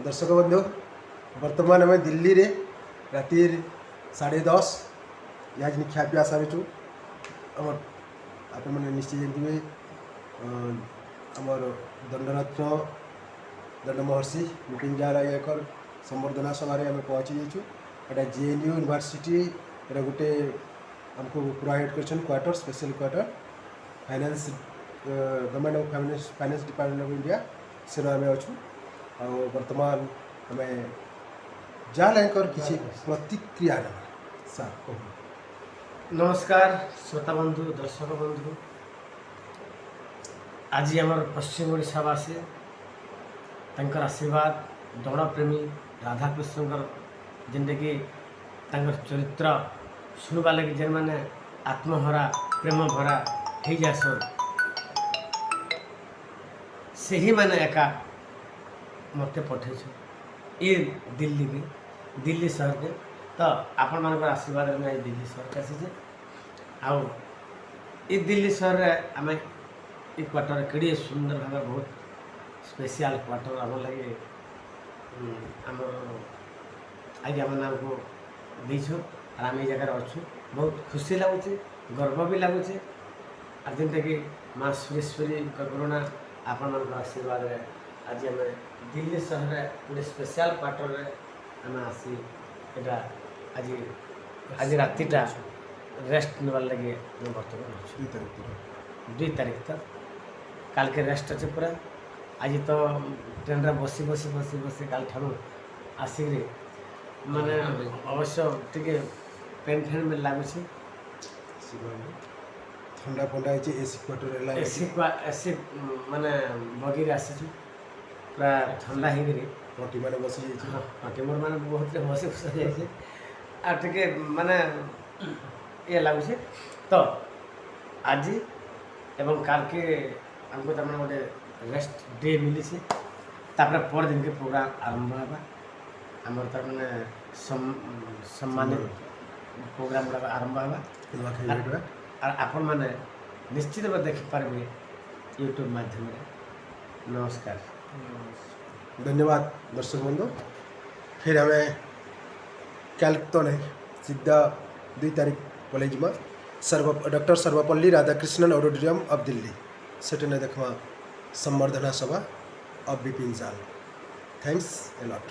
ଦର୍ଶକ ବନ୍ଧୁ, ବର୍ତ୍ତମାନ ଆମେ ଦିଲ୍ଲୀରେ ରାତିର 10:30। ଇହାଚିନି ଖିଆପିଆ ସାରିଛୁ। ଆମର ଆପଣମାନେ ନିଶ୍ଚୟ ଜାଣିଥିବେ, ଆମର ଦଣ୍ଡରତ୍ନ ଦଣ୍ଡ ମହର୍ଷି ବିପିନ ଜାଲ ଆଜ୍ଞାଙ୍କର ସମ୍ବର୍ଦ୍ଧନା ସଭାରେ ଆମେ ପହଞ୍ଚି ଯାଇଛୁ। ଏଇଟା ଜେଏନ୍ୟୁ ୟୁନିଭର୍ସିଟି। ଏଇଟା ଗୋଟେ ଆମକୁ ପ୍ରୋଭାଇଡ଼ କରିଛନ୍ତି quarter, special quarter, finance, Government of Finance Department of India। ସେନ ଆମେ ଅଛୁ। ଆଉ ବର୍ତ୍ତମାନ ଆମେ ଜାଲଙ୍କର କିଛି ପ୍ରତିକ୍ରିୟା ନେବା। ସାର୍, କୁହନ୍ତୁ। ନମସ୍କାର ଶ୍ରୋତା ବନ୍ଧୁ, ଦର୍ଶକ ବନ୍ଧୁ। ଆଜି ଆମର ପଶ୍ଚିମ ଓଡ଼ିଶାବାସୀ, ତାଙ୍କର ଆଶୀର୍ବାଦ, ଦଣ୍ଡପ୍ରେମୀ ରାଧାକୃଷ୍ଣଙ୍କର ଯେନ୍ଟାକି ତାଙ୍କର ଚରିତ୍ର ଶୁଣବା ଲାଗି ଯେନ୍ମାନେ ଆତ୍ମହରା, ପ୍ରେମ ଭରା ହେଇଯାଏସନ୍, ସେହିମାନେ ଏକା ମୋତେ ପଠେଇଛନ୍ ଇ ଦିଲ୍ଲୀକେ, ଦିଲ୍ଲୀ ସହରକେ। ତ ଆପଣମାନଙ୍କର ଆଶୀର୍ବାଦରେ ମୁଁ ଆଜି ଦିଲ୍ଲୀ ସହରକେ ଆସିଛେ। ଆଉ ଇ ଦିଲ୍ଲୀ ସହରରେ ଆମେ ଇ କ୍ୱାର୍ଟର କେଡ଼ିଏ ସୁନ୍ଦର ଭାବେ, ବହୁତ ସ୍ପେଶିଆଲ କ୍ୱାର୍ଟର ଆମର ଲାଗି ଆମର ଆଜ୍ଞାମାନେ ଆମକୁ ଦେଇଛନ୍। ଆର୍ ଆମେ ଏଇ ଜାଗାରେ ଅଛୁ, ବହୁତ ଖୁସି ଲାଗୁଛେ, ଗର୍ବ ବି ଲାଗୁଛେ। ଆର୍ ଯେନ୍ଟାକି ମା ସୁରେଶ୍ୱରୀଙ୍କ କରୁଣା, ଆପଣମାନଙ୍କ ଆଶୀର୍ବାଦରେ ଆଜି ଆମେ ଦିଲ୍ଲୀ ସହରରେ ଗୋଟେ ସ୍ପେଶିଆଲ କ୍ୱାର୍ଟରରେ ଆମେ ଆସି ଏଇଟା ଆଜି ରାତିଟା ରେଷ୍ଟ ନେବାର୍ ଲାଗି ଆମେ ବର୍ତ୍ତମାନ ଅଛୁ। 2 ତାରିଖ ଦିନ। 2 ତାରିଖ ତ କାଲକେ ରେଷ୍ଟ ଅଛି ପୁରା। ଆଜି ତ ଟ୍ରେନ୍ରେ ବସି ବସି ବସି ବସି କାଲିଠାରୁ ଆସିକିରି ମାନେ ଅବଶ୍ୟ ଟିକେ ପେନ୍ ଫେନ୍ ବି ଲାଗୁଛି। ଥଣ୍ଡା ଫଣ୍ଡା ହେଇଛି, ଏସି କ୍ୱାର୍ଟର ହେଲା। ଏସି ମାନେ ବଗିରେ ଆସିଛୁ, ପୁରା ଥଣ୍ଡା ହେଇକିରି। ତଣ୍ଟି ମାନେ ବସି ଯାଇଛି। ହଁ, ତଣ୍ଟି ମୋର ମାନେ ବହୁତ ବସି ବସି ଯାଇଛି ଆଉ ଟିକେ ମାନେ ଇଏ ଲାଗୁଛି। ତ ଆଜି ଏବଂ କାଲକେ ଆମକୁ ତାମାନେ ଗୋଟେ ରେଷ୍ଟ ଡେ ମିଳିଛି। ତାପରେ ପରଦିନକେ ପ୍ରୋଗ୍ରାମ ଆରମ୍ଭ ହେବା। ଆମର ତାରମାନେ ସମ୍ମାନିତ ପ୍ରୋଗ୍ରାମ ଗୁଡ଼ାକ ଆରମ୍ଭ ହେବା। ନୂଆଖାଇ ଭେଟିବା। ଆର୍ ଆପଣମାନେ ନିଶ୍ଚିତ ଭାବେ ଦେଖିପାରିବେ ୟୁଟ୍ୟୁବ୍ ମାଧ୍ୟମରେ। ନମସ୍କାର। ଧନ୍ୟବାଦ ଦର୍ଶକ ବନ୍ଧୁ। ଫିର୍ ଆମେ କାଲ ତ ନାହିଁ, ସିଧା 2 ତାରିଖ ପଳେଇ ଯିମା doctor Sarvepalli Radhakrishnan auditorium of Delhi. ସେଠାନେ ଦେଖମା ସମ୍ବର୍ଦ୍ଧନା ସଭା of Bipin Jal. Thanks a lot.